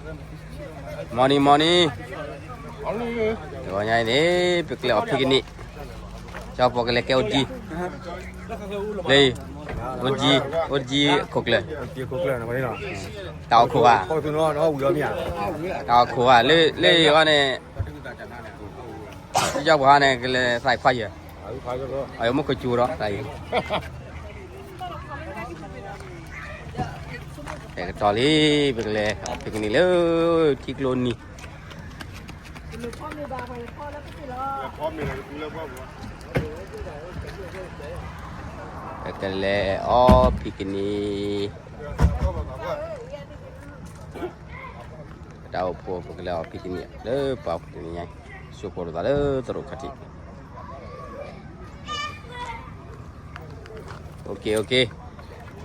Morning, morning. တဂီၤညါအံၤန့ၣ် ပကလဲၤအီၣ် picnic ကၠီပီၤကလဲၤကဲအိၣ်ဒံး လၢ အိၣ်ဒံး အိၣ်ဒံးခိၣ်ကျၢၢ် တၢ်အီၣ်ခိၣ်ဂၤ တၢ်အီၣ်ခိၣ်ဂၤ လၢ လၢအံၤအီၤန့ၣ် ကၠီပီၤန့ၣ် ကလဲၤသးခွါယဲၢ် အယမ့ၢ်ကစူၤဒီးသးအံၤ ကတီၤလံ ပကလဲၤအီၣ် picnic လၢ ထံကျိနံၤ ပကလဲၤအီၣ် picnic တၢ်အိၣ်ဖှိၣ် ပကလဲၤအီၣ် picnic လၢပှၤတနံၤညါ ဆိဖိးလိာ်သးလၢသရိာ်ခါထံး OK, OK,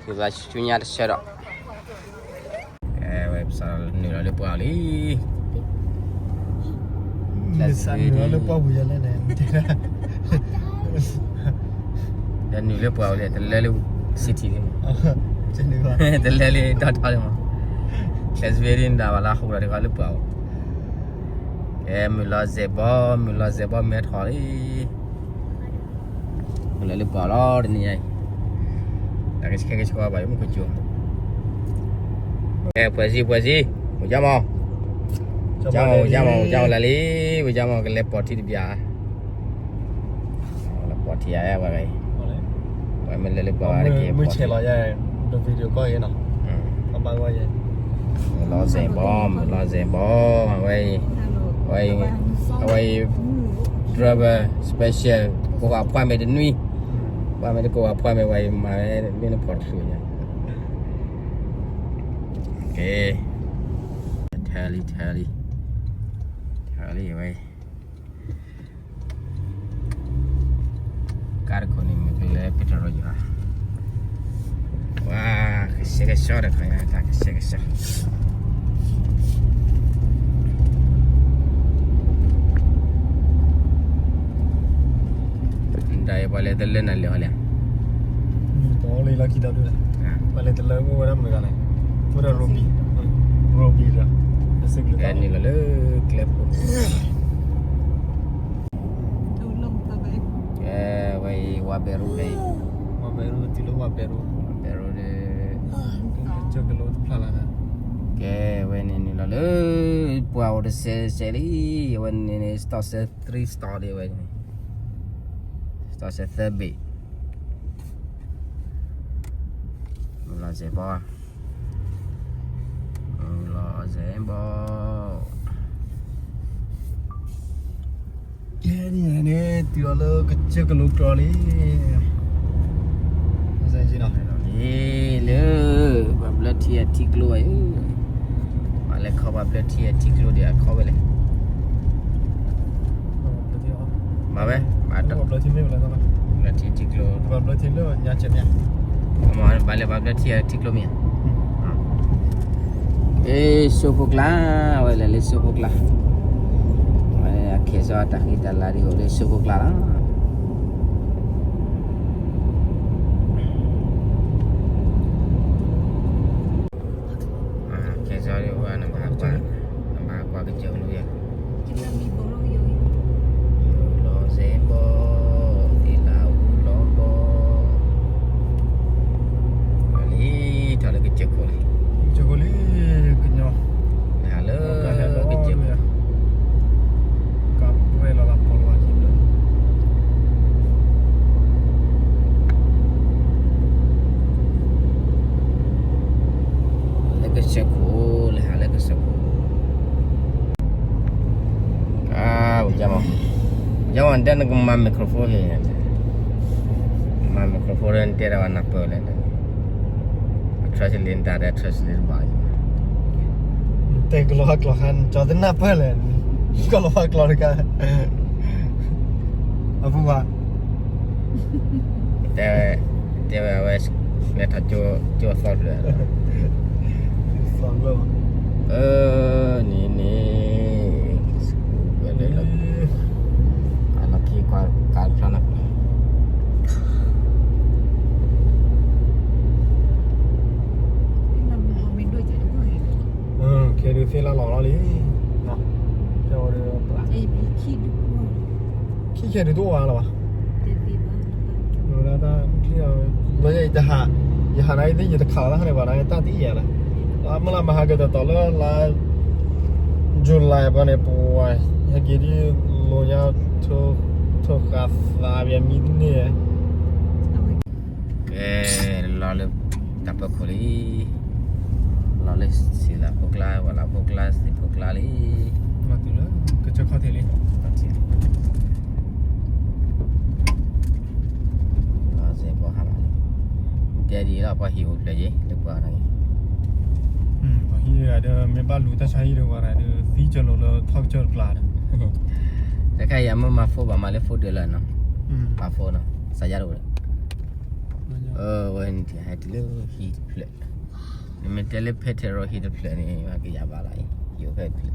သုသးဆူညါတဆၢဒီး ဝဲပစးနုာ်လီၤလၢပှၢ်အီၤလံ နုာ်လၢပှၢ်ပူၤယလဲၣ်န့ၣ် တနုာ်လၢပှၢ်အီၤလံ တလၢလၢ city လံမး တလၢလၢ downtown လံမး ကျဲးစဝ့ဒ်နဒၣ်ဘၣ်လၢဟူဒီးတဂၤလၢပှၢ်အီၤ ကဲ မုၢ်လီၤစဲးဘီ မုၢ်လီၤစဲးဘီ မ့ၢ်ထီၣ်လံ မုၢ်လီၤလၢပှၢ်လီၤ တနံၤညါအံၤ တၢ်ကဆှဲကဆှီဘၣ် ယမ့ၢ်ကစူၤ ကဲ ဖှဲးစံ ဖှဲးစံ ဝူၤကၠၢ်မီၢ် ကၠၢ်မီၢ် ဝူၤကၠၢ်မီၢ် ဝူၤကၠၢ်မီၢ်လၢလံ ဝူၤကၠၢ်မီၢ် ကလဲၤပိာ်ထံတဘျီ လၢပိာ်ထံအဝဲဂၤအံၤ ပှၤမ့ၢ်လဲၤလၢပှၤဂၤတက့ၢ် ပိာ်ထံ လီၤစဲးဘီ မုၢ်လီၤစဲးဘီ အဝဲအံၤ အဝဲအံၤ အဝဲအံၤ driver special ကိးဂၤဖှၢ်မ့ၢ်တနွံ ပှၤမ့ၢ်တကိးဂၤဖှၢ်မ့ၢ်ဝဲအံၤ မၤဝဲမ့ၢ်နဖီၣ်တချုးညါ ကဲ ထဲလံ ထဲလံ ထဲလံ အဝဲ ကါတခိၣ်န့ၣ် မ့ၢ်ကလဲၤဖဲတရီယၤ ဝါ ကဆှဲကဆှီတခါယၤ တၢ်ကဆှဲကဆှီ တၢ်အံၤပှၤလဲၤတလၢနၤလၢာ်ဟီလဲၣ် ပှၤလဲၤတလၢအိၣ်ဝဲဒၣ်မုၢ်ဂၤလဲၣ် အိၣ်ဒီး Robi, Robi ဒီး ကဲနုာ်လီၤလၢကျဲဖိ ကဲ ဝဲအံၤ ဝါဘဲရူဖဲအံၤ ဝါဘဲရူ တုၤလၢ ဝါဘဲရူ ဝါဘဲရူဒီး ကၠိကလိတဖျါလၢ် ကဲ ဝဲန့ၣ်နုာ်လီၤလၢ ပှၢ်အိၣ်တစဲးစဲးလံ ဝဲန့ၣ်န့ၣ် store စဲး three store ဒ်ဝဲန့ၣ် store စဲးသၢဘ့ၣ် မုၢ်လီၤစဲးဘီ မုၢ်လီၤစဲးဘီ ကဲန့ၣ်န့ၣ် တုၤအီၤလၢကစၢၢ်ကလိကျိာ်လံ လံ လၢ ပှၤဘျၢထံအထံကျိဝဲ ပှၤလဲၤခီပှၤဘျၢထံအထံကျိဒံးအခီဝဲလဲၣ် မၤဝဲ ဘျၢထံထံကျိ ဘျၢထံထံကျိ ဘၣ်လဲၤပှၤဘျၢထံအထံကျိမ့ၢ် အ့ စိဖိကျါ ဝဲလဲၤလၢစိဖိကျါ ဝဲခဲစီတၢ်ဃံတၢ်လၤဒ်အိၣ်လၢစိဖိကျါလီၤ ခဲစီဒ်ဝဲနဘၣ်ကွၢ် နဘၣ်ကွၢ်ကစၢၢ်ကလိယဲ လီၤစဲးဘီ တ့လၢအူလီၤဘီ လံ ထီၣ်လၢကစၢၢ်ခိၣ်လံ ကစၢၢ်ခိၣ်လံ ကညီ လၢဟးလၢကစၢၢ်ခိၣ် ကၢ်ပှဲၤလီၤလၢဖီလီၤက့ၤ လၢကစၢၢ်ခိၣ် လၢဟးလၢကစၢၢ်ခိၣ် အဝူၤကၠၢ်မီၢ် ကၠၢ်မီၢ် နတဲနကမၤ microphone န့ၣ် မၤ microphone လၢနတဲဒၣ်ဝဲနၢ်ပၢၢ်လဲၣ် translate နတၢ်ဒဲး translate တဘၣ် တဲကလီၤဝါကျိာ်ခါ ကၠီတနၢ်ပၢၢ်လဲၣ် ကလီၤဝါကျိာ်တခါ အပူၤဘၣ် တဲဝဲ တဲဝဲအဝဲ လဲၤထီၣ်ကၠိသီတဖျၢၣ် သီတဖျၢၣ် အၢ န့ၣ်န့ၣ် ဝဲလၢ အလီၢ်ခံကွၢ်ကါတဖျၢၣ်န့ၣ် ခဲ ဖဲလၢလီၤလီၤလံ, ခံခဲဒုးတအိၣ်ဝဲလီၤဘၣ်, ယဟး, ယဟးနၤအံၤသ့ၣ်ယတခးလီၤတၢ်ခါန့ၣ်ဘၣ် နၤတၢ်တအံၤယၤလီၤ, မ့ၢ်လၢမဟါကတၢၢ်တီၤလၢလါ July ပှၤန့ၣ် ပဝဲ ဟဲက့ၤဒ်လိာ်ညါ ထိဃာ်သးပမံတန့ၢ်, ကဲ, လီၤလၢတၢ်ပၢခိၣ်လံ, လီၤလၢစံလၤဖိကျါ ဝဲလၤဖိကျါ စံဖိကျါလံ, လီၤတုၤလၢကစၢၢ်ခီၣ်ထံးလံ, လီၤစဲးဖိဟးမးလံ, ကဲဒ်အံၤလီၤ ပှၤဟံၣ်အိၣ်ဖျဲၣ်ယ့ၣ် လၢပှၤန့ၣ်, ပှၤဟံၣ်ဒီး မ့ၢ်ဘၣ်လူၤတၢ်ဆါဟံၣ်ဒီးဝဲဒၣ်ဒီး သံကၢၤလိာ်လၢထီၣ်ကစၢၢ်တကျါဒီး, တခါအံၤမ့ၢ်မၤဖိဘၣ်မၤလၢဖိဒၢးလၢနီၤ, မၤဖိနီၤ စးယါတအိၣ်ဒီး, အဝဲန့ၣ်ဟဲတုၤလၢဟံၣ်တဖျၢၣ်, နမ့ၢ်တဲလၢဖဲထဲရီဟံၣ်တဖျၢၣ်န့ၣ် ကယၤဘၣ်လီၤအံၤ ယိၤဖဲတဖျၢၣ်,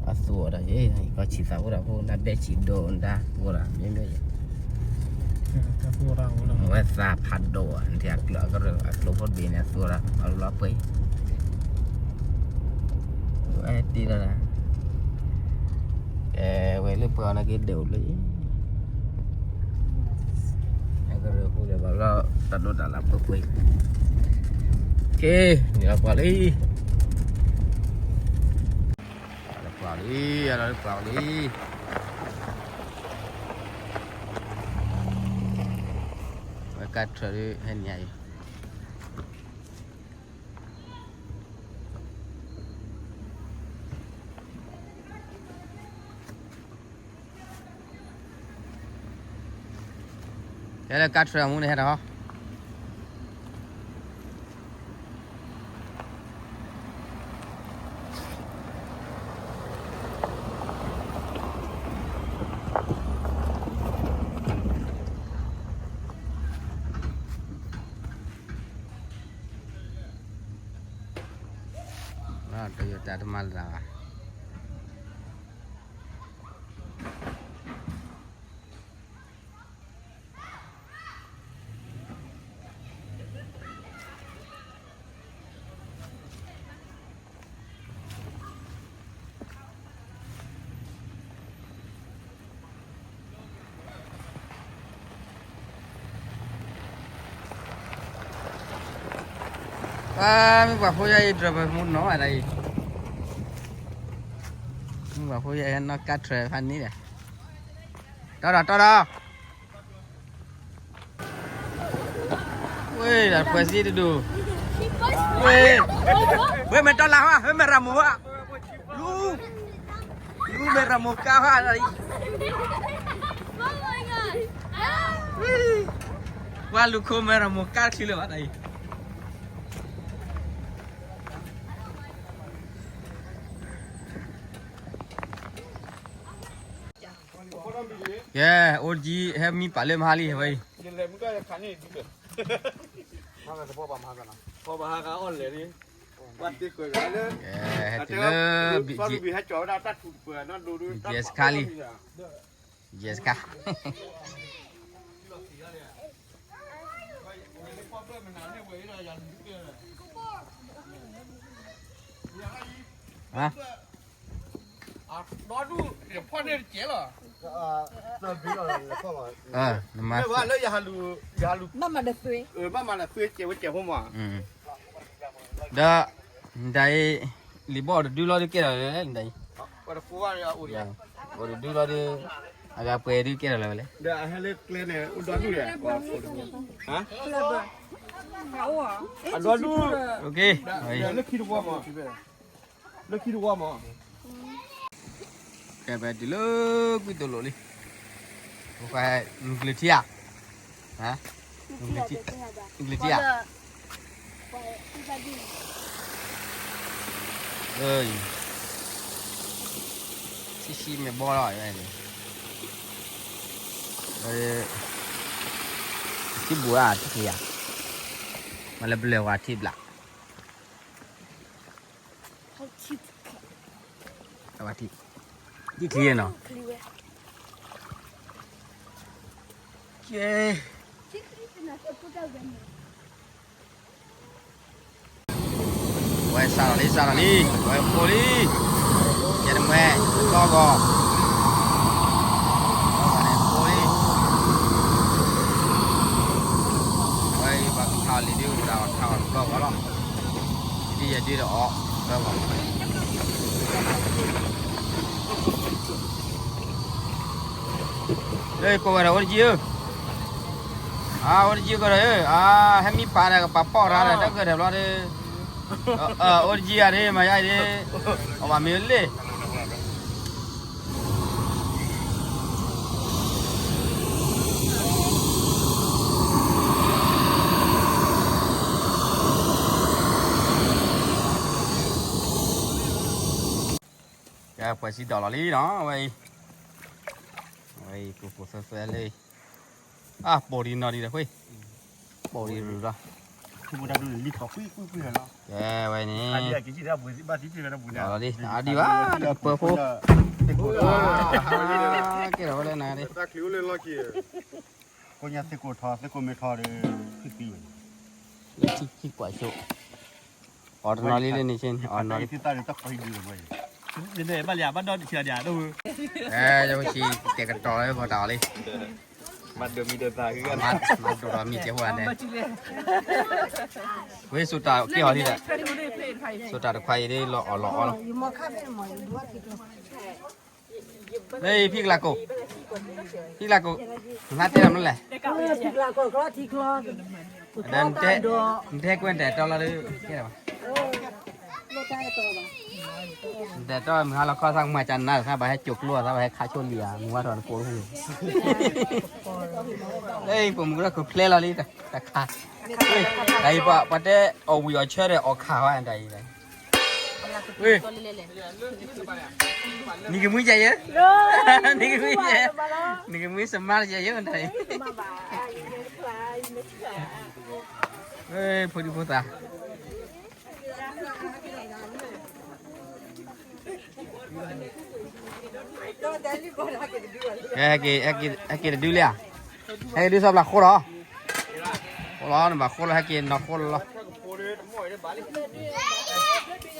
အသူအီၤဒီး ယကီၢ်ဆံးသးအိၣ်ဒီးဖိ နဘဲဆံးဒိၣ်နဒါအိၣ်ဒီး မ့မ့ၢ်ယဲ အဝဲသးဖးဒိၣ်ဧါ, နထံၣ်အကျိအကရၢၢ် အကျိဖိတဘ့ၣ်န့ၣ် အသူဒီး အလီၤပှဲၤ, ဝဲတ့ဒီး, ကဲဝဲလၢပှၤအီၤနာ်က့ဒဲးအိၣ်လၢ, အကရၢၢ်ဖိဒီးဘၣ်ဘျီ တၢ်ဒိၣ်တၢ်လၢ်ပှဲၤပှဲၤ, ကဲ, န့ၣ်လီၤပှၤလံ, လီၤပှၤလံ, လီၤပှၤလံ, ဝဲကါထြၢၣ်ဒ်ဟဲနံၤအံၤ တဲလၢကါထြၢၣ်အမူန့ၣ်ဟဲဒီး Toyota တမၤလၢၤဘၣ်. မုၢ်ပှၢ်ဖိယဲအံၤ driver မူနီၢ်ဝဲဒၣ်အံၤ, မုၢ်ပှၢ်ဖိယဲဟဲနီၢ်ကါထြဲးဖးန့ၣ်ဒီး, တီဒီးတီဒီး, ဝဲဒၣ်ပှဲၤစံတဒူၣ်, ဝဲ, ဝဲမဲာ်တီၢ်လၢ်ဟါ ဝဲမဲာ်ရမိၢ်ဟါ, လူ, လူမဲာ်ရမိၢ်ကါဟါ, ပှၤလူၤခိၣ်မဲာ်ရမိၢ်ကါတချုးလၢၤဘၣ်ဒ်အံၤ. ကဲ, အိၣ်ကံ ဟဲမံပာ်လၢမဟါလံ ဝဲအံၤ, ဟဲတုၤလၢ BGS ခါလံ, BGS ခါ. နမၤ, ဒီး, နတၢ်အံၤ, လံာ်ဘီၣ်တဒုလီၤဒုးကဲထီၣ်လၢၤလၢနတၢ်အံၤ, အိၣ်တဒုလီၤဒုး, အဂၤပှဲၤဒုးကဲထီၣ်လၢၤဝဲလဲၣ်. အဒိဒူၣ်, လၢခံတဝီမး, လၢခံတဝီမး. ကဲပတုၤလၢကွံာ်သိၣ်လိလံ, နကျုးထံဧါ, နကျုးထံဧါ, ဆံးဆံးမ့ၢ်ဘီလီၤ, ထံဘူၣ်ဧါ ထံၣ်ဧါ, မ့ၢ်လၢပလၢၢ်ဝဲထံဘျး အဝဲထံၣ်, ထံၣ်ချံနီၤ, ကဲ. ဝဲစးထီၣ်လံ စးထီၣ်လံ, ဝဲဖိလံ, ယဲတမှဲ, သီၣ်ဂီၤ, သီၣ်ဂီၤန့ၣ်ဖိလံ, ဝဲပှၤကထါအီၤလံၤဒုး ဝဲဒၣ်အီၤထါအီၤတဘျီဂီၤလီၤ, ဒ်ယဲဒုးဒီးအီၤ, တဘျီဂီၤ, လၢကိးဝဲဒၣ်အိၣ်တကံၢ်ဧၢ, အအိၣ်တကံၢ်ကဒီးဧၢ, အဟဲမံပာ်ဒီးကပာ်ပီၣ်ရၤဒီး တၢ်ကၢၢ်ထီၣ်ဘျီဒီး, အိၣ်တကံၢ်ဂၤဒ် မၤယါအံၤဒ်, အဝဲမ့ၢ်လ့ၣ် ကဲ ပှဲၤစံဒိးလီၤလံနီၤ, အဝဲအံၤ, အဝဲအံၤ ပူၤပူၤသွဲသွဲလံ, အပိာ်ဒံးနီၢ်ဒံးဒီးဃ့, ပိာ်ဒံးရူၤလီၤ, ကဲဝဲန့ၣ်, လီၤလံ အါဒံးဘၣ်လၢပၢဖိ, ကဲထီၣ်ဝဲလၢနၤဒ် ကိညါသ့ၣ်ကိးထီၣ် သ့ၣ်ကိးမ့ၢ်ထီၣ်ဒီး ဖံဖံဝဲ, လၢထံခံကွၢ်ဆိ, အီၤတနီၤလံလၢန့ၣ်ဆ့, အီၤတနီၤလံ, ဘၣ်လၢဘၣ်ဒီတဆံဒီး, အဲ ယဖိဆံး ကဲကတီၤလၢဂီၤတၢ်အီၤလံ, မၤဒိးမံၤဒိးသၣ်, မၤဒိးဒီးမံၤကဲဖိဂၤဒဲး, ဝဲစိာ်တၢ်ကဲအီၤလံဒီး, စိာ်တၢ်တခွါအံၤဒ်လီၤအီၣ်လီၤအီလီၤ လၢဖံကလၢ်ကိၣ်, ဖံကလၢ်ကိၣ်, နတဲတၢ်မနုၤလဲၣ်, ဒီးနတဲကွဲးနတဲတီလီၤဒီး, နတဲတီမုၢ်ဟါလီၤခီသးကမၤကနၤ သးဘၣ်ဟဲစိာ်ကျိသးဘၣ်ဟဲခးဆိလံၤဧါ, မုၢ်ဝါထီၣ်နကိးတဟူ, လၢပိာ်မုၣ်ကဒီးကဖျဲလီၤလံ, တခါ, တၢ်အံၤပှၤတဲအီၣ်ဝံၤအီၣ်ဆၢဒီးအီၣ်ခးဝဲ, တၢ်အံၤ နံၤကမှံယဲယဲ, နံၤကမှံယဲ, နံၤကမှံစမါယဲယဲတၢ်အံၤ, ဖိဒံဖိသၣ်, ဟဲက့ၤတဒုလံဧါ, ဟဲက့ၤဒုးစီၤပျၢ်ဃိလီၤ, ဃိလီၤ နဘၣ်ဃိလီၤ ဟဲက့ၤနီၢ်ဃိလီၤလီၤ. တနံၤညါအံ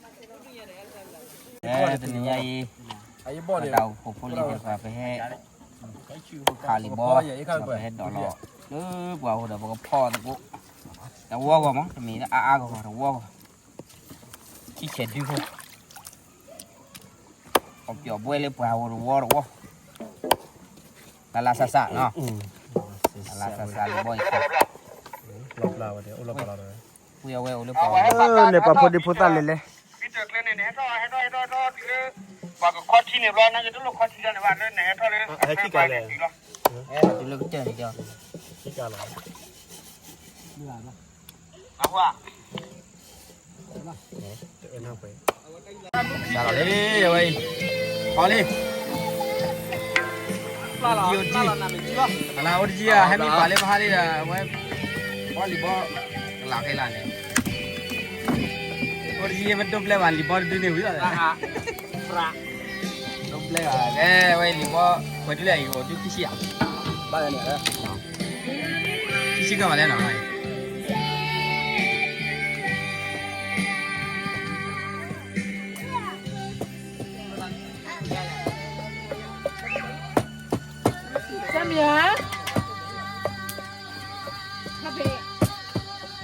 ၤ, တၢ်အိၣ်ဖှိၣ်ဖိလံၤသ့ၣ်တဖၣ် ပဟဲခးလံာ်ဘီ, ဒီးပဟဲဒိးလီၤလၢပှၢ်အဃိဒီး ပကဖီၣ်သကိး တဝီဂီၢ်မး, တမ့ၢ်လၢအါအါဂီၢ်ဂီၢ် တဝီဂီၢ်, ခံဆဲးဒုဖိ, ပျီၣ်ဘှဲလၢပှၢ်အဃိတဝီတဝီ, လၢလၢဆးဆးနီၤ, လၢလၢဆးဆးလံာ်ဘီအံၤ, ဝဲအဝဲအိၣ်လၢပှၢ်, န့ၣ်ပှၤဖိဒံဖိသၣ်လဲၤလဲၤ မ့ၢ်တၢ်ကျဲန့ၣ် နဟဲထီၣ် ဟဲထီၣ် ဟဲထီၣ် ဟဲထီၣ်တုၤလၢ ပှၤကခီထံန့ၣ်ဘျီ နကတလိၣ်ခီထံလီၤန့ၣ်ဘၣ် လၢနဟဲထီၣ်လၢ ဟဲခံကလၢၤ တုၤလၢကတၢၢ်န့ၣ်ဒီး ခံကလၢၤ အဝဲ စးထီၣ်လံ အဝဲအံၤ ဖီလံ အိၣ်တကံၢ် အိၣ်တကံၢ် အလါအိၣ်တကံၢ်ဧါ ဟဲမံပာ်လၢပဟါလံဒီး အဝဲ ဖီလံာ်ဘီ ကလးခဲလၢာ်န့ၣ် အိၣ်တကံၢ် မ့ၢ်ဒိၣ်ဘျဲၣ်ဘၣ် လံာ်ဘီတဒုန့ၣ်ဝံၤလီၤ ဒိၣ်ဘျဲၣ်ဘၣ် ကဲ အဝဲလံာ်ဘီ ပှဲၤဒုလဲၣ် အံၤအိၣ်ဒုခံဆံဧါ ဘၣ်န့ၣ် ခံဆံကဘၣ်လဲၣ်နီၤ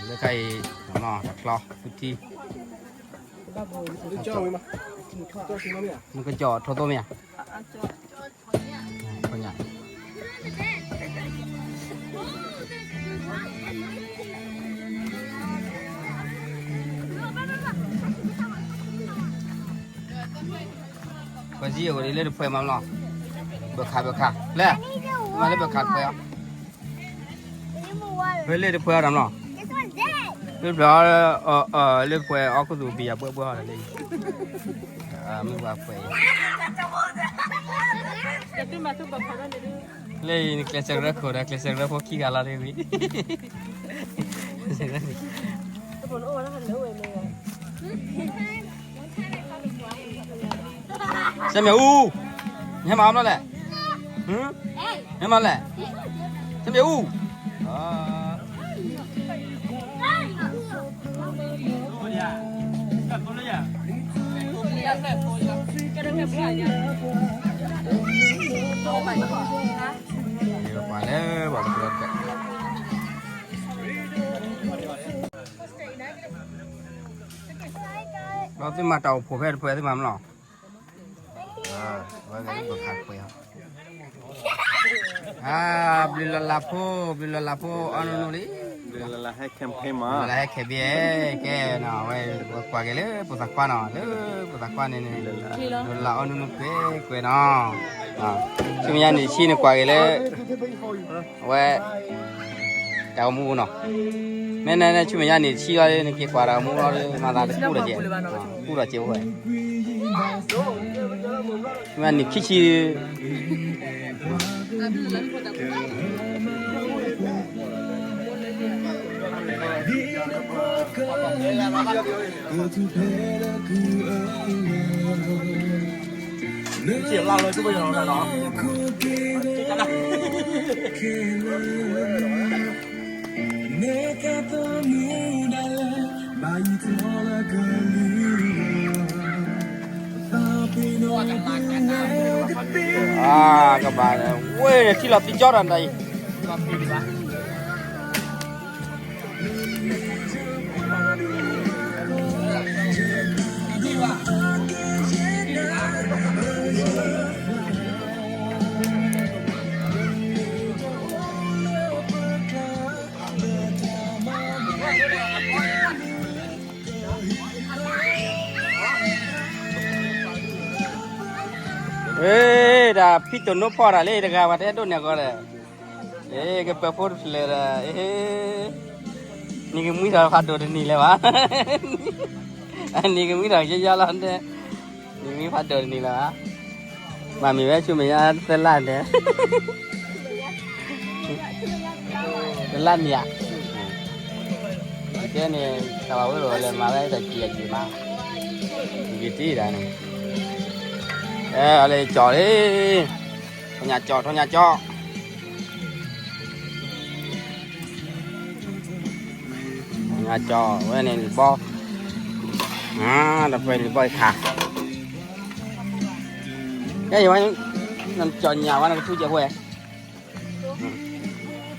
လၢခါအံၤ တချီ ဖုထံ မ့ၢ်ကစီၣ်ထိသိမ့ၢ်ဧါ ပှၤစံၣ်အိၣ်ဒ်လၢတဖှဲမးလီၤ ဘၣ်ခးဘၣ်ခး လဲၣ် မ့ၢ်လၢဘၣ်ခးတဖှဲအီၤ ဖဲလၢတဖှဲအီၤတၢ်မးလီၤ လၢတဖှဲ လၢတဖှဲအီၣ်ခူသူၣ်ဘံယၤဘှဲဘှဲဟီၣ်ဒီးလၢ မ့ၢ်ပှၤဖှဲအံၤ လၢအံၤ နကျဲးစၢးကရၢခိၣ်ဒီး ကျဲးစၢးကရၢဖိခံဂၤလီၤတဂ့ၤ ဆၢမ့ၢ်အူ နဟဲမၤအီၤဘျီလဲၣ် ဟဲမၤလဲၣ် ဆၢမ့ၢ်အူ အ ပှၤလၢပှၤတကလီတကဲ ဒီးသုမၤတၢ်အိၣ်ဖှိၣ်ဖဲတပှဲၤသုမၤမလီၤ. ဝဲကဲလၢပခးကွဲးအီၤ ဘျုးလီၤလးဖိ, ဘျုးလီၤလးဖိ အီနူနူလံ, ဘျုးလီၤလးဟဲ campaign မး, ဘျုးလီၤလးဟဲ campaign ကဲနီၤ, ဝဲကွၢ်က့ၤလၢပိာ်သးခွါနီၤ, လၢပိာ်သးခွါန့ၣ်န့ၣ်, ဘျုးလီၤလးအီနူနူကွဲးကွဲးနီၤ, ဆူမဲာ်ညါနံၣ်ဆံန့ၣ်ကွၢ်က့ၤလၢ အဝဲ တၢ်အိၣ်မူပူၤနီၤ, မ့ၢ်နဲန့ၣ် ဆူမဲာ်ညါနံၣ်တဆံလီၤဒီး နက့ၤကွၢ်တၢ်အိၣ်မူလီၤဒီး မၤသးတကူၣ်ဒီးက့ၤ, ကူၣ်ဒီးက့ၤအိၣ်ဝဲ, ဆူမဲာ်ညါနံၣ်ခံဆံ ကဘၣ် ဝဲထံၣ်လီၤသံကၠီတၢ်တၢ်အံၤ တၢ်ဖံတိၢ်နိဖီၣ်တၢ်လၢ တဂၤပှၤတအဲၣ်ဒိးန့ၢ်အဂီၢ်ဒီး, ကပၢၤဖိတဖျၢၣ်ဒီး, နံၤကမှံထီၣ်ဖးဒိၣ်တနံၤလၢၤဘၣ်, နံၤကမှံထီၣ်ယယီလီၤ, နံၤကမှံဖးဒိၣ်တနံၤလၢၤဘၣ်, မၤမ့ၢ်ဝဲဆူမဲာ်ညါသၢလါန့ၣ် တလါန့ၣ်ဧါ, ကဲန့ၣ် တၢ်ဘၣ်ဝဲဒီးလဲၤမၤဝဲတၢ်စံၣ်အစံၣ်မး, ယတံၢ်ဒၣ်န့ၣ်, အလဲၤကၠီၣ်လံ, ထီၣ်ညၣ်ကၠီၣ် ထီၣ်ညၣ်ကၠီၣ်, ထီၣ်ညၣ်ကၠီၣ်ဝဲန့ၣ်လံဘီ, တပှဲၤလံဘီခါ, ကဲယဝဲ, နကၠီၣ်ညၣ်ဝဲနကထူစဲးဖိဝဲ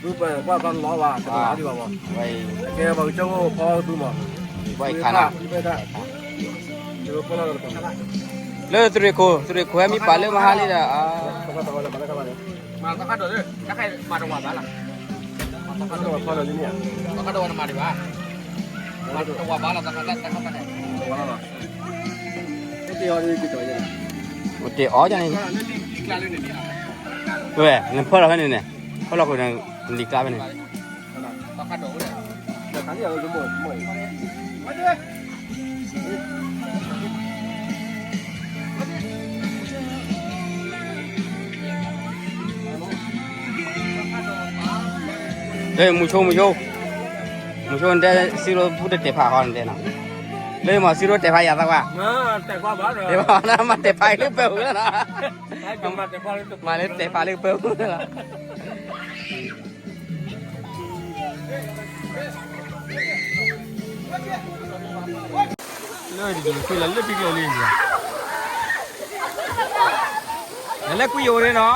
သုပကွၢ်ကီလီၤဘၣ် တကလီၤဒံးဘၣ်မး, ကဲပှၤကစၢၢ်ဖိဖီသုမး, ဘၣ်ခါနၤ, လၢသုးရ့ၣ်ခိၣ် သုးရ့ၣ်ခိၣ်ဟဲမံပာ်လၢမဟါလံဒီး, မၤသးခါဒိၣ်လၢ တၢ်ခါမၤတဝာ်ဘၣ်လီၤ, မၤသးခါဒိၣ်ဝဲတမၤဒံးဘၣ်, မၤတဝာ်ဘၣ်လီၤ တၢ်ခါတၢ်ခါန့ၣ် အိၣ်တ့ၢ်အီၣ်န့ၣ်, ဝဲ နဖၢလီၤဖဲန့ၣ်န့ၣ်, ဖၢလီၤခိၣ်န့ၣ်, လံာ်ကျါဖဲန့ၣ်, မုဆိ မုဆိ, မုဆိ နတဲစံရိၣ်ပူတတဲာ်ဖးဃီနတဲနီၤ, လၢမၤစံရိၣ်တဲာ်ဖးယၤသးကွၢ်, တဲာ်ဖးနမၤတဲာ်ဖးလၢပၢၤပူၤလီၤ, မၤလၢတဲာ်ဖးလၢပၢၤပူၤလီၤ. လၢတဒူၣ်တဖုလၢလၢပံကျိၤလံ, နလဲၤကွံာ်ယအိၣ်န့ၣ်နီၤ.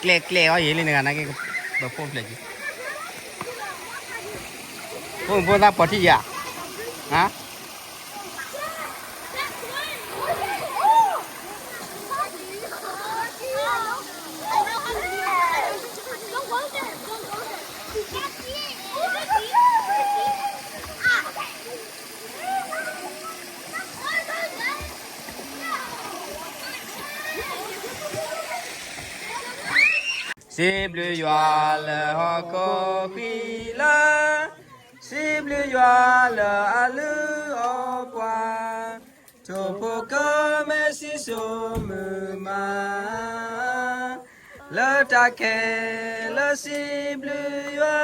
ကျဲၣ်ကျဲၣ်အီၤယံၤလံနဂၤနာ်က့, ပဖိဖျဲၣ်က့ၤ, ဖိမုၣ်ဖိသၣ်ပီၤထံၣ်ယၤ, ဟါ စံးဘျုးယွၤလၢဟီၣ်ခိၣ်ချၢလၢ, စံးဘျုးယွၤလၢအလုၢ်အီၣ်ပှၤ, ထိၣ်ဖိကီၢ်မဲာ်စံၣ်စိၤမုာ်မး, လၢတၢ်ခဲလၢာ်စံးဘျုးယွၤ,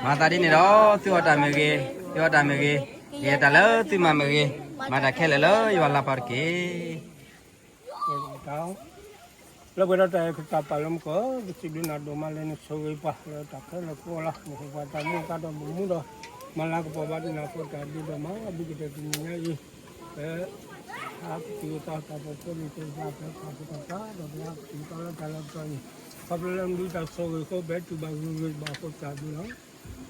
မၤသးဒ်န့ၣ်ဒီး သုအီၣ်တၢ်မ့ၢ်ဂ့ၤ, သုအီၣ်တၢ်မ့ၢ်ဂ့ၤ ယဲတၢ်လၢသုမၤမ့ၢ်ဂ့ၤ, မၤတၢ်ခဲလၢာ်လၢယွၤလၤပှၤတက့ၢ်. လၢပှဲၤဒီးတၢ်အဲၣ်ကစၢ်ပာ်လၢမူခိၣ်, ပစံးဘျုးနၤဒိၣ်မးလၢနဆိၣ်ဂ့ၤပှၤလၢတၢ်ခဲလၢာ်ကိးလၢ, မ့ၢ်ပှၤတၢ်မူတၢ်ဒီးမူဒီး, မၤလၤကပီၤဘၣ်ဒ်နၤအဃိတၢ်ဒ်ဒီးမၤဘုကတဲာ်တနံၤညါအံၤ, ပဟးက့ၤက့ၤတၢ်တၢ်ပီဖိလံၤတၢ်ပာ်ဖဲတၢ်ဖိတၢ်ကါဒီးပဟးက့ၤက့ၤတၢ်လၢတၢ်လၢတၢ်အံၤ, ခီဖျိလၢနဒုးတၢ်ဆိၣ်ဂ့ၤအဃိ ပဟဲတုၤဘၣ်ဂ့ၤဂ့ၤဘၣ်အဃိတၢ်ဘျုးလီၤ.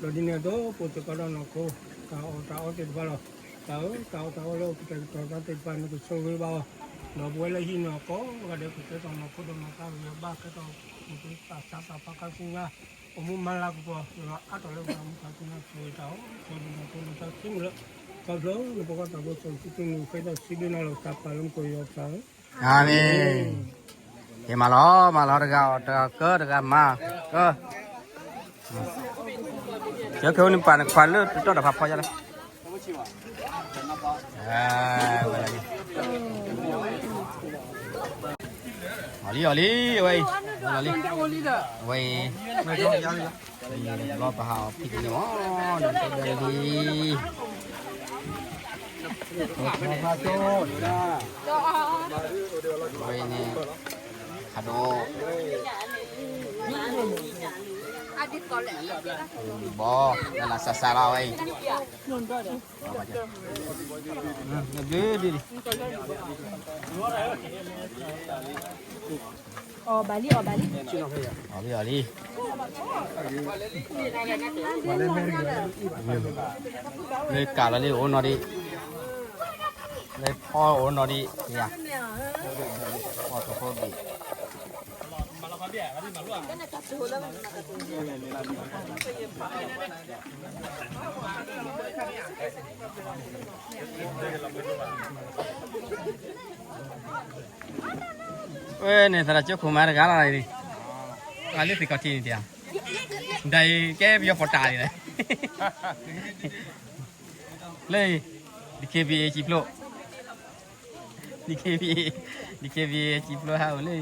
ဒီးဒ်န့ၣ်အသိး ပအိၣ်စ့ၢ်ကီးဒီးနီၢ်ခိ တၢ်အီၣ်တၢ်အီသ့ၣ်တဖၣ်လီၤ. တၢ်ဧၢ, တၢ်အီၣ်တၢ်အီလၢအိၣ်ကတဲာ်ကတီၤသးသ့ၣ်တဖၣ်န့ၣ် ကဆိၣ်ဂ့ၤဘၣ်အီၤ, ဒီးပဝဲလၢဟံးန့ၢ်အီၤကိးဂၤဒဲး ကကဲထီၣ်နီၢ်ခိဒီးနီၢ်သးဂ့ၤအဘၣ် ကဲထီၣ်ပှၤသးစၢ်သးပှၢ်ခါဆူညါ, အိၣ်မူမၤလၤကပီၤ ယွၤအါထီၣ်လၢပှၤမူခါဆူညါ ဆိၣ်ဂ့ၤတၢ်အီၣ် ဆိၣ်ဂ့ၤနီၢ်ခိလၢတၢ်ဆိကမိၣ်လၢ ခီဖျိလၢပကီၢ်တၢ်ဖိစီၤစုတုနူၢ်ဖဲတၢ်စံးဘျုးနၤလီၤ ကစၢ်ပာ်လၢမူခိၣ်ယွၤပၢ်ဧၢ. အၤမ့ၣ်. ကဲမၤလီၤ မၤလီၤ တဂၤအီၣ်တဂၤကၢ တဂၤမၤကၢ, ကဲခဲအိၣ်န့ၣ်ပာ်နခွါလၢတတီၢ်တဖးဖီယါလၢ အီၣ်လံ အီၣ်လံ အဝဲအံၤ အီၣ်လံ အဝဲအံၤ ဘျီပဟးအီၣ်ဖံးကန့ၣ်မး ဒီးတဘဲလံ အဝဲအံၤန့ၣ် ခးဒိၣ် ဘီ လၢလၢစးစးလီၤ အဝဲအံၤ ဘျုးဒ်လံ အီၣ်ဘၣ်လံ အီၣ်ဘၣ်လံ အီၣ်လံ အီၣ်လံ လၢကးလီၤလံအိၣ်နီၤဒံး လၢဖီအိၣ်နီၤဒံး ယၤ ဖီထီၣ်ဖိဘ့ၣ် ဝဲန့ၣ် သရၣ်ကၠိခိၣ်မၤတဂၤလီၤန့ၣ် အလၢသ့ၣ်ခီၣ်ထံးန့ၣ်တယၤ ဒ်အံၤ ကဲပယီၤပီးတၢ်န့ၣ်လဲၣ် လၢ DKBA စံးဖျိ DKBA DKBA စံးဖျိဟးအိၣ်လၢ လၢ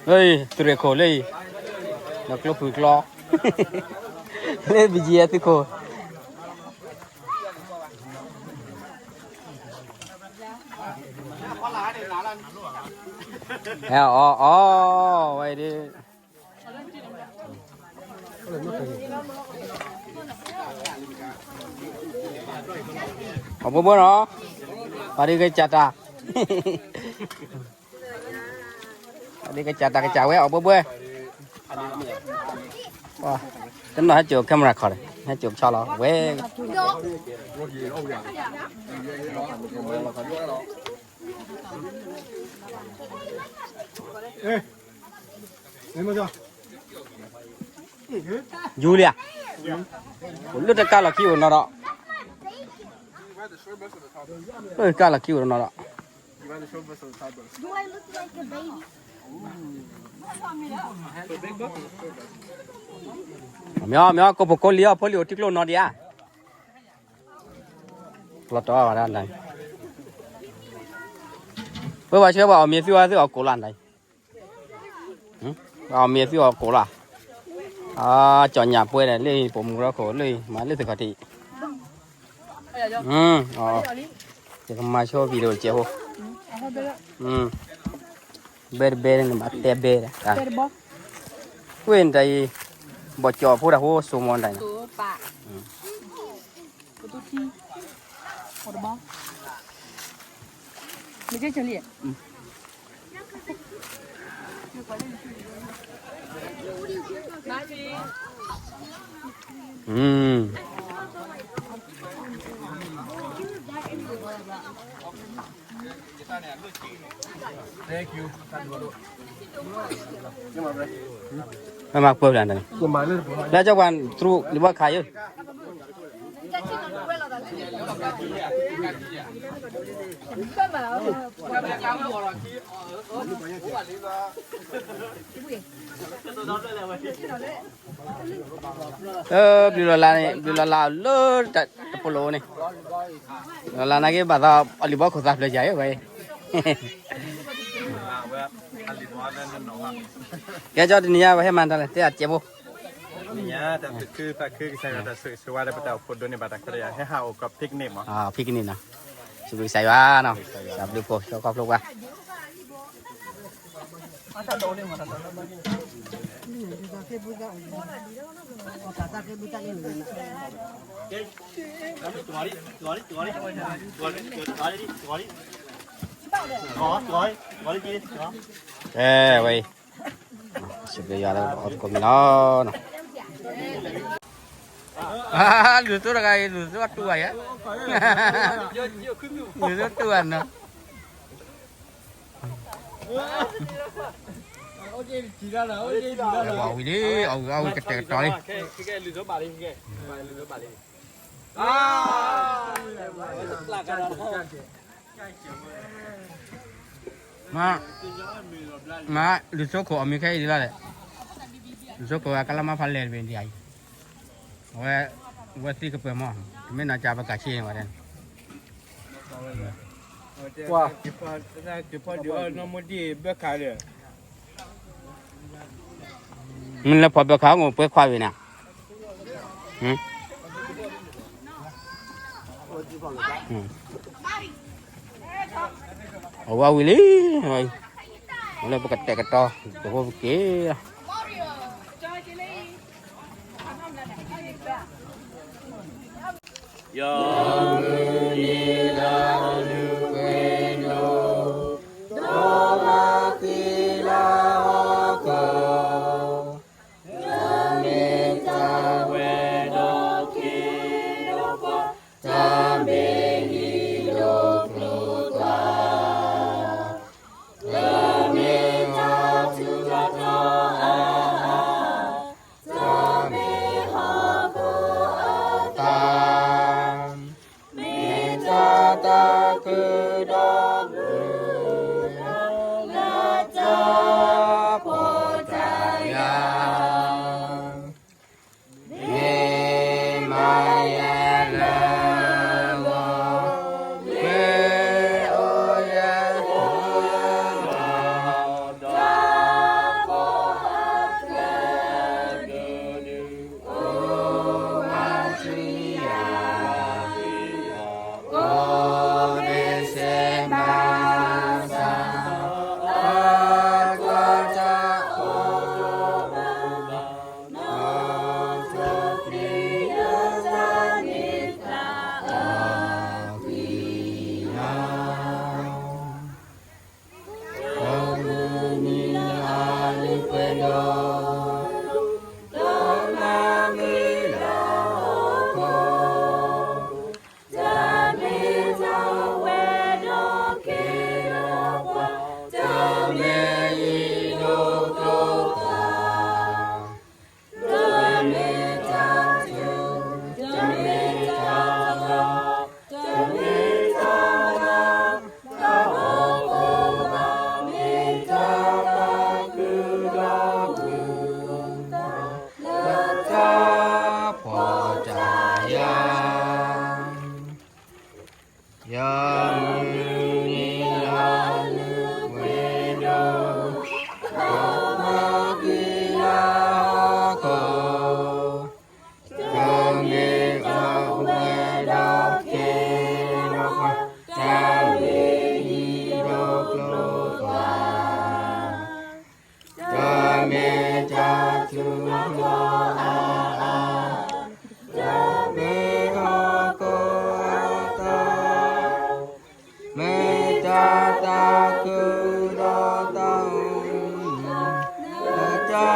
သုးရ့ၣ်ခိၣ်လၢအံၤ ဒီးကျိဖုၣ်ကျီ လၢ ဘံၣ်ကံယဲၢ်သုးခိၣ် ဟဲအီၣ်အီၣ်ဝဲဒၣ် အီၣ်ဘှီဘှီနီၤ ပှၤဒ်ကစၢ်တၢ် ပှၤဒ်ကစၢ်တၢ်ကစၢ်ဝဲ အီၣ်ဘှီဘှီ တနီၤဟဲစိာ် camera ခီၣ်ဒီး ဟဲစိာ်ကဆီလီၤ ဝဲ ယူၤလံဧါ, လၢတကးလီၤခံအိၣ်နီၤဒီး, လၢတကးလီၤခံအိၣ်နီၤဒီး, မ့ၢ်အီၤ မ့ၢ်အီၤ ကိးဖိကိးလံၤအီၤ ဖိလံၤအိၣ်ထံကျိနီၤဒံးဧါ, လီၤတီၤဝဲဒၣ်, ပဝဲဆှၢပှၤအီၣ်မ့ၤသုအီၤ သုအီၣ်ကိၣ်လၢ်န့ၣ် အီၣ်မ့ၤသုအီၣ်ကိၣ်လၢ်, အကၠီၣ်ညၣ်ပှဲၤဒီး လၢပိာ်မုၣ်ရီခိၣ်လၢ မၤလၢသ့ၣ်ခီၣ်ထံး, ယကမၤဆိပံၤဒိၣ်စဲးဖိ, ဘဲတဘဲန့ၣ် နဘၣ်တဲဘဲဒီး, ကွ့ၢ်နတၢ်အံၤ, ဘီၣ်ကၠီၣ်ဖိတၢ်ဖိစိမိၣ်နတၢ်အံၤ မၤပၢၢ်လၢန့ၣ်, လၢကၠီပှၤတြူးလံၤဘီခါယိာ် ဘျုးလီၤလးန့ၣ် ဘျုးလီၤလးလၢတၢ်တပလိာ်န့ၣ်, လီၤလးနာ်က့ဘၣ်သးအလံၤဘီခိၣ်သးဖျၢၣ်ယၤဝဲ, ကဲကၠီတနံၤညါဝဲဟဲမၤတၢ်လဲၣ် တဲအစဲးဖိ ညါတၢ်သူၣ်ခုသးခုကစၢ်ယွၤတၢ်ဆိၣ်ဂ့ၤဆိၣ်ဝါဒီးပတၢ်အိၣ်ဖှိၣ်ဒိၣ်န့ၢ်ဘၣ်တၢ်ခွဲးတၢ်ယာ် ဟဲဟးအိၣ်ကီး picnic မး picnic နီၤ, စံးဘျုးကစၢ်ယွၤနီၤ, တၢ်ဘျုးဖှိၣ် ဆၢခီဖျိကွၢ် အဲဝဲ စံးဘျုးယွၤလၢအီၣ်သကိးမံၤလီၤနီၤ, လူၤသိတဂၤအံၤ လူၤသိတူၢ်ဘၣ်ယဲ, လူၤသိတူၢ်ဘၣ်နီၤ, ဝံၤလံ အဝံၤအဝံၤကတဲာ်ကတီၤလံ မ့ၢ် မ့ၢ် လူၤသိခိၣ်အီၣ်မ့ၤခဲအံၤဒ်လဲၣ်, လူၤသိခိၣ်အကလီၤမါဖးလဲၢ်တဘ့ၣ်ဒ်အံၤ, အဝဲ အဝဲသံကပၢၤမး, တမ့ၢ်နီၢ်ကၢ်ပကၢ်ဆံးဝဲဒၣ်, ကွၢ် မ့ၢ်လၢဖီၣ်ဘၢခးအိၣ်ပှဲၤခွါဝံၤနၤ, အဝဲဝံၤလံ, လၢပကတဲာ်ကတီၤ တဟိပက့ၤ ယွၤမုၢ်နံၤလၢအလုၢ်ကွဲၤဒိၣ်, ဒီးမၤသံလၢဟီၣ်ခိၣ်, တၢ်မ့ၢ်တၢ်ဝဲဒီးက့ၤဒီးပှၤ, တၢ်မ့ၢ်ဟံၣ်ဒိၣ်ကျိၤသွါ, တၢ်မ့ၢ်တၢ်ထူးတၢ်တီၤအါအါ, တၢ်မ့ၢ်ဟီၣ်ခိၣ်အသး, မ့ၢ်တၢ်သးခုဒီးမုာ်, လၢတၢ်ဖှီၣ်တၢ်ယာ်, မ့ၢ်မၤယဲလၢဂီၤ, မ့ၢ်အိၣ်ယဲ, အိၣ်မၤဆူယၤ, အိၣ်မ့ၢ်စဲမၤစၢ်, အကွၢ်တၢ်အိၣ်မး, နီၢ်ထိၣ်ဖျံးလၢတၢ်န့ၣ်သးအၢ, ဖံးယၤ တၢ်မုၢ်နံၤလၢအလုၢ်ကွဲၤဒိၣ်, ဒီးမၤသံလၢဟီၣ်ခိၣ်, တၢ်မ့ၢ်တၢ်ဝဲဒီးက့ၤဒီးပှၤ, တၢ်မ့ၢ်ဟံၣ်ဒိၣ်ကျိၤသွါ, တၢ်မ့ၢ်တၢ်ထူး, တၢ်မ့ၢ်တၢ်တီၤ, တၢ်မ့ၢ်တၢ်မၤ, တၢ်အိၣ်ဖှိၣ်ဘၣ်, မ့ၢ်တၢ်သးခုဒီးမုာ်, လၢတၢ်ဖှီၣ်တၢ်ယာ်, ယွၤမုၢ်နံၤလၢအလုၢ်ကွဲၤဒိၣ်, ဒီးမၤသံလၢဟီၣ်ခိၣ်, တၢ်မ့ၢ်အိၣ်ဝဲဒီးက့ၤဒီးပှၤ, တၢ်မ့ၢ်ဟံၣ်ဒိၣ်ကျိၤသွါ, တၢ်မ့ၢ်တၢ်ထူးတၢ်တီၤအါအါ, တၢ်မ့ၢ်ဟီၣ်ခိၣ်အသး, မ့ၢ်တၢ်သးခုဒီးတၢ်, လၢတၢ်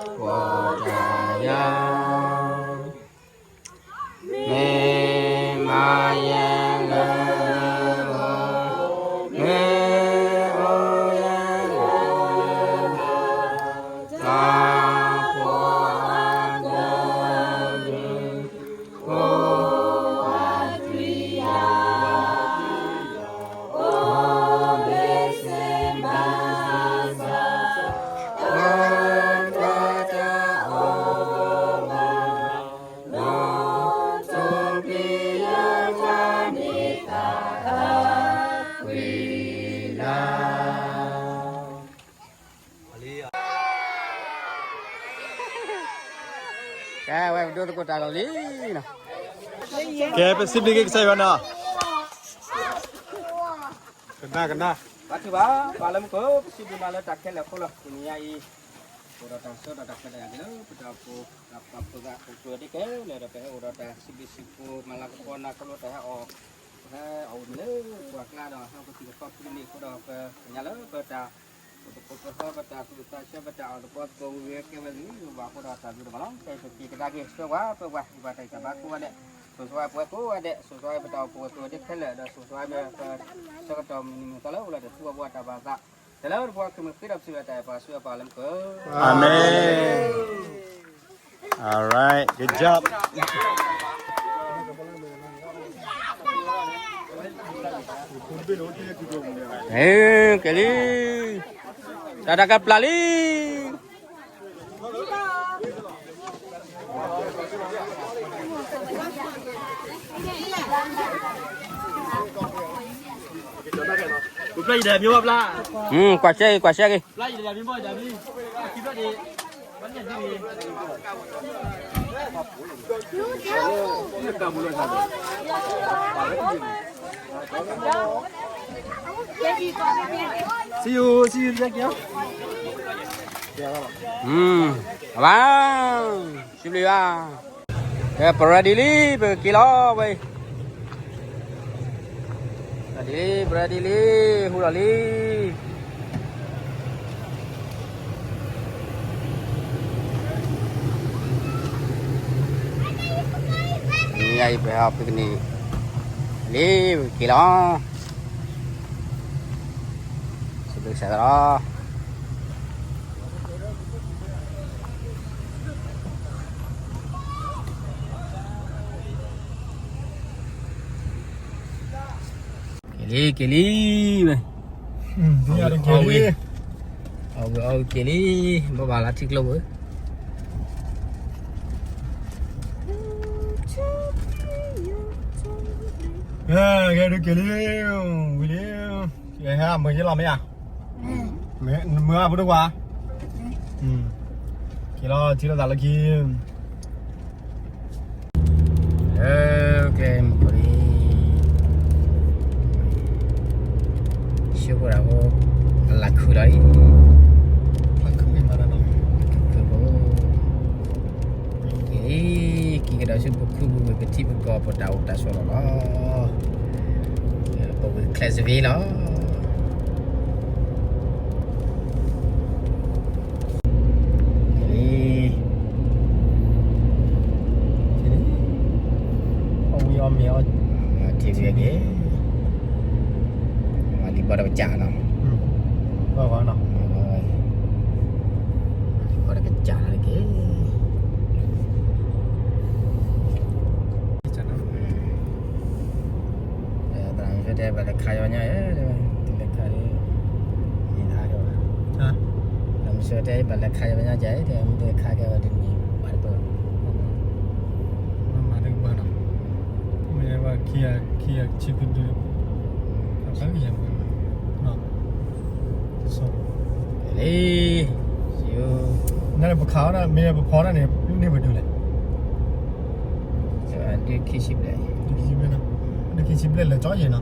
ဖှီၣ်တၢ်ယာ်, မ့ၢ်မၤယဲလၢဂီၤ, မ့ၢ်အိၣ်ယဲလၢဂီၤ, တၢ်ဖှီၣ် ဝဲပဒိၣ်သကိးတၢ်လီၤလံနီၤ, ကဲ ပစံးဘျုးက့ၤကစၢ်ယွၤနီၤ, ကနၣ်ကနၣ်, ဘါထုကဖၣ်, ပၢ်လၢမူခိၣ် ပစံးဘျုးနၤလၢတၢ်ခဲလၢာ်အဃိလီၤ. တနံၤညါအံၤ အိၣ်ဒီးတၢ်စိတၢ်ကမီၤတၢ်ယၤလၢပတၢ်အိၣ်ဖှိၣ်သး ပှၤဖိသၣ်အိၣ်ဖှိၣ်ဒ့ကဲလၢာ်ဒီး ပဟဲအိၣ်ဒီးတၢ်စံးဘျုးစံးဖှိၣ် မၤလၤကပီၤနၤခီဖျိတၢ်ဟဲအီၣ်, ပဟဲအီၣ်ဝံၤမ့ၢ်လၢပှၢ်ကျါဒီး ဟဲအိၣ်ကသံၣ်ကသီဖုန့ၣ်အဃိဒီး ပသ့ၣ်ညါလၢပတၢ် ပကပကဟီပတၢ်သူၣ်သးဆၢ ပတၢ်အီၣ်တပီသကိးဝံၤဝဲကဲဝဲဂ့ၤဂ့ၤဘၣ်အဃိဒီး တၢ်ဘျုးဒိၣ်မးလီၤ. ကဲပက့ၤကဒါက့ၤ ဆှၢပှၤပၢပှၤ ဟ့ၣ်ပှၤတၢ်ဂံၢ်တၢ်ဘါကိးဂၤဒဲး, ဆိၣ်ဂ့ၤပှၤကိးဂၤဒဲး, ဆိၣ်ဂ့ၤပတၢ်အိၣ်ဖှိၣ်ဝဲကိးဂၤဒဲးခဲလၢာ် ဒီးဆိၣ်ဂ့ၤပဆၢကတီၢ်မုၢ်နံၤမုၢ်သီလၢအိၣ်လၢတၢ်သူၣ်ဘီၣ်ဘီတၢ်ဘၣ်သး, တၢ်လၢတပှၤကမုၢ်ဃ့ဒီးပစုဒီးတၢ်အဲၣ်ပှၤဆူအပၢ်လၢမူခိၣ်. Amen. All right, good job. ကဲလံ, တၢ်တၢ်ကပျၢ်လံ. ကွၢ်ရှဲဂ့ၤ, ကွၢ်ရှဲဂ့ၤ. See you, see you again. အဘၣ်, စံးဘျုးဘၣ်, ပreadyလံ, ပကက့ၤလီၤဝဲ, readyလံ, readyလံ, ဟူလီၤလံ. လံ, ပက့ၤလီၤ, စံးဘျုးကစၢ်ယွၤလီၤ. က့ၤလံ, က့ၤလံ, ဝဲ, အဝဲအီၣ်က့ၤလံ, ဘၣ်ဘၣ်လၢထံကျိပူၤ. ကဲဒုးက့ၤလံ, ဝံၤလံ, ဟဲမုာ်ယ့လီၤမ့ၢ်ဧါ, မုာ်အပူၤတကွၢ်, က့ၤလီၤ ထံၣ်လိာ်သးလၢခံ. လၢကျဲမုၢ်ခိၣ်လံ, ဆၢဖိတၢ်ဖိ, အလၢခုၣ်လီၤအံၤ, လၢခုၣ်မးလီၤ, က့ၤ, က့ၤကဒီးဆူပခုပူၤ ပထံပကီၢ် ပတၢ်အိၣ်တၢ်ဆိးလီၤလီၤ. ပဝဲ Class V လီၤ. အီၣ်ဝံၤအီၣ်မ့ၤအီၣ်, ထံၣ်ဝံၤက့ၤ, လံဘီဒီးပစၢ်နီၤ, လံဘီဒီးပစၢ်နီၤတက့ၢ်. သရၣ်မုၣ်တဲ ပလဲၤခါယီညါ, တလဲၤခါ, ယါ, သရၣ်မုၣ်တဲ ပလဲၤခါယီညါကဲ, တဲ မ့ၢ်တလဲၤခါကဲဝဲတနံၤဘၣ်တပၢၢ်, မၤတကပၢၢ်နီၤ, မ့ၢ်ဝဲခံဂၤ, ခံဂၤဆံဖုဒု, အတၢ်ကယၤ, လံ, နပခးအီၤဒၣ် မ့ၢ်ပဖီဒၣ်န့ၣ် န့ၢ်ပဒုလဲၣ်, ဒုခံဆံဘျဲၣ်, ဒုခံဆံဘျဲၣ်နီၤ, ဒုခံဆံဘျဲၣ်လၢကၠီယဲၢ်နီၤ.